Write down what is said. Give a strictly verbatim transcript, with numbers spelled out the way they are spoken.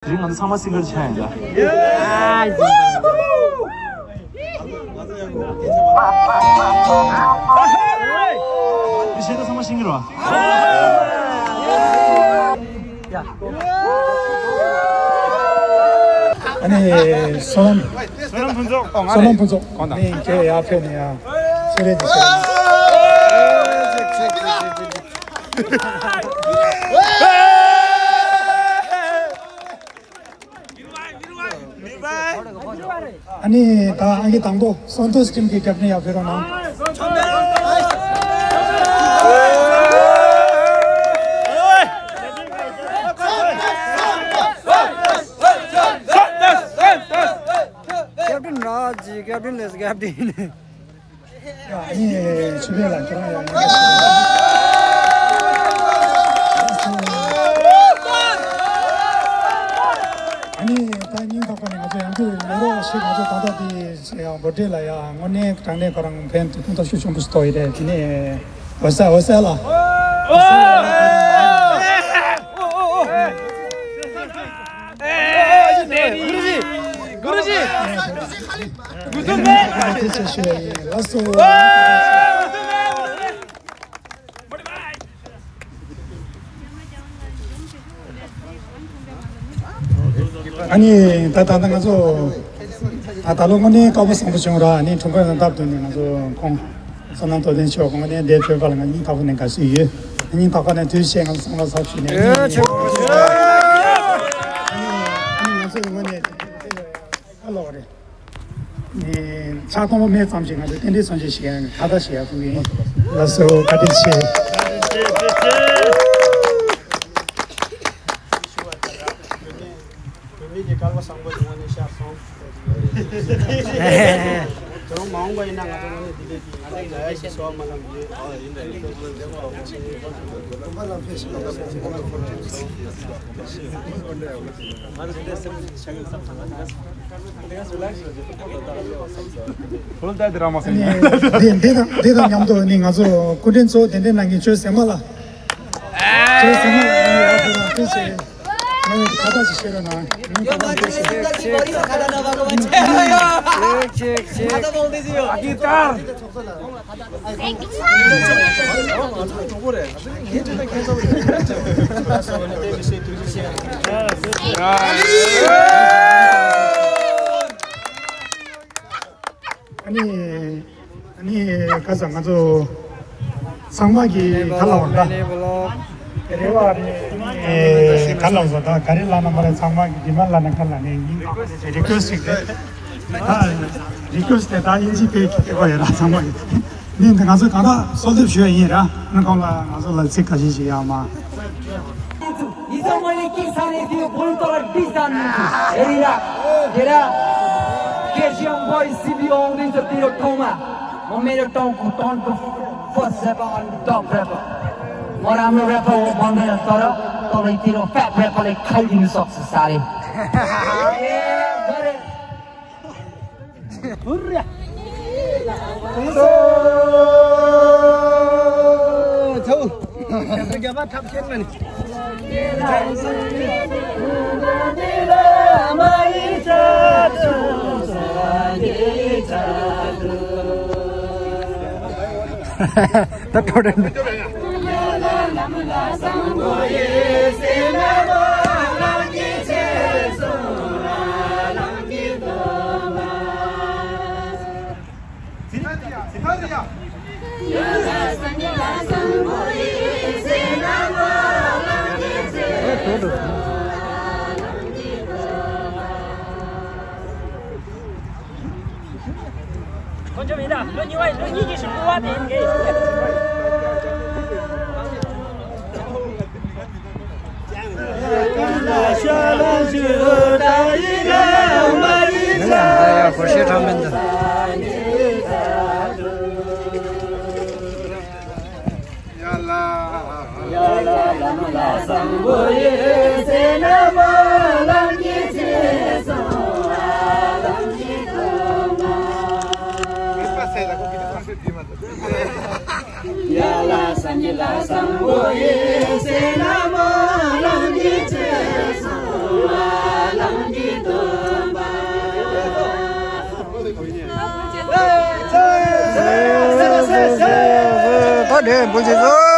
རིང་ང་ཚོ་ཚང་མ་སིང་གར་ཆགས་ཡིན་ད། ཨ་ཡེ། འདི་བཤད་ད་ཚང་མ་ཤེས་ཀྱི་རེད་བ། ཨ་ནི་བསོད་ནམས། བསོད་ནམས་ཕུན་ཚོགས། ཨོ་ང་བསོད་ནམས་རེད། ཕུན་ཚོགས། ཁོང་དང་། ནི་ཁྱེད་ཡར་ཕེབས་ནས་ཡང་ཚེ་རིང་གི་ཞལ། ཨ་ནི་ད་ཨང་ཀི་དང་པོ་སོན་ཏོས་ཊིམ་གྱི་ཀེབ་ཊན་ཡར་ཕེབས་རོགས་གནང་། ཀེབ་ཊན་ར་ཇི། ཀེབ་ཊན་ལེས། ཀེབ་ཊན། ཡ། ཨ་ནི་ཆོས་འཕེལ་ལགས་ཁྱེད་རང་ཡང་ཉན་ག་ཞུ། ཨ་ནི་ད་སྙིང་ཐག་པ་ནས་ང་ཚོ་ཡང་ཁྱོད་ཡོད་རོགས་ཞེས། ང་ཚོ་ད་ལྟ་དེ་ཡང་འབོད་སྒྲིག་ལ་ཡ་དངོས་གནས་དྲང་གནས་ཁོ་རང་ཕན་ཐོགས་ཤུགས་ཆེན་པོ་ཞིག་ཐོགས་ཡོད་རེད། དེ་ནས་འོད་གསལ། འོད་གསལ་ལགས། འོད་གསལ་ལགས། ཨེ། ཨེ། ཨེ། ཨེ། ཨེ། གུ་རུ་ཇི། གུ་རུ་ཇི། གུ་རུ་ཇི། ལགས་སོ། ཨ་ནི་ད་ད་ལྟ་ང་ཚོ་ད་ད་ལོ་དངོས་གནས་དཀའ་པོ་བཟང་པོ་བྱུང་ར། ཨ་ནི་དྲུང་འཕར་ནང་སྟབས་བསྟུན་ནས་ང་ཚོ་ཁོང་བསོད་ནམས་རྡོ་རྗེ་མཆོག་དངོས་གནས་འདིར་ཕེབས་པ་ལ་ང་སྙིང་ཐག་པ་ནས་དགའ་བསུ་ཡོད། སྙིང་ཐག་པ་ནས་དུས་ཆེན་ང་ཚོ་ཚང་མ་ལ་གཟབ་ཞུས་ནས། ཨ་ནི་ང་ཚོ་དངོས་གནས་ཨ་ལོ་རེད། ཕྱག་དང་པོ་མེད་ཙམ་ཞིག་ང་ཚོ་རྟེན་འབྲེལ་མཚོན་བྱེད་ཞིག་ཡང་ཁ་བརྡ་ཞིག་ཡག་པོ་ཡིན། ལགས་སོ། བཀའ་དྲིན་ཆེ། བོད་མི་གི་སྐལ་བ་བཟང་པོ་ཞིག་ངོས་ནས་ཤར་སོང་། དེ་རིང་མ་འོངས་པ་ཡིན་ན་ང་ཚོ་ངོས་ནས་འདི་འདྲའི་གི་ལ་ཡ་ཞིག་གསོལ་བ་སྨོན་ལམ་ཡོད། འདི་འདི་དང་འདི་དང་མཉམ་དུ་ནི་ང་ཚོ་སྐུ་མགྲོན་གཙོ་བོ་གདན་འདྲེན་གནང་མཁན་ཆོས་སེམས་མ་ལགས། ཆོས་སེམས་མ་ལགས་ནི་ཡར་ཕེབས་རོགས་གནང་། ཐུགས་རྗེ་ཆེ། ང་ཡི་ཁ་བརྡ་ཞིག་བཤད་རོགས་གནང་། ཡོད་མ་རེད། ཁ་བརྡ་ན་བ་གོ་མ་ཆེ་ཡོད། ཆེག་ཆེག་ཆེག་ཁ་བརྡ་མང་དེ་ཞིག་ཡོད། ཨ་ཀི་ཏར། ཨ་ནི་ཨ་ནི་ཁ་སང་ང་ཚོ་ཚང་མ་གི་ག་ལ་བ་ད་རེ་བ་རེ་ག་ལ་བ་ད་ག་རེ་ལ་ན་མ་རེ་ཚང་མ་གི་ཌི་མན་ཌི་ལ་ན་ག་ལ་ནས་ཡིན། རི་ཀུ་ཨེ་སི་ཊི་ཅིག་རེད། ད་རི་ཀུ་ཨེ་སི་ཊི་དེ་ད་དབྱིན་ཇི་སྐད་ཀྱི་སྐད་ཡོད་ར། ཚང་མ་གི་ནི་འདི་ང་ཚོ་གང་ལྟར་གསོལ་འདེབས་ཞུ་ཡ་ཡིན་ར། ནི་ཁོང་ལ་ང་ཚོ་ལ་ཚིག་ཁ་ཤས་ཤིག་ཡང་མ། He's a money king, son, if you pull to a decent area, get up. Get your boy C B on the Tiro Toma. Momero Tonku, Tonku, first rapper and top rapper. What I'm a rapper, one day I thought up. Toro Tiro, fat rapper, like Kylie, you socks, sorry. Yeah, got it. ད་ཐོ་རེ། ཁོང་ཚོ་མི་འདྲ། ལོ་གཉིས་པ། ལོ་གཉིས་ཀྱི་ཞིག་ཀུ་བ་དེ་ཡིན་གྱི། ཡ་ལ། ཡ་ལ་ལ་མ་ལ་བཟང་པོ་ཡེ་ཟེར་ན་མ་ལམ་གྱི་ཚེ་སོང་ལམ་གྱི་ཐོག་མ། ཡ་ལ་སངས་རྒྱས་ལ་བཟང་པོ་ཡེ་ཟེར་ན་མ་ལམ་གྱི་ཚེ་སོང་ལམ་ ལས་འབུལ་ཞུས་སོ།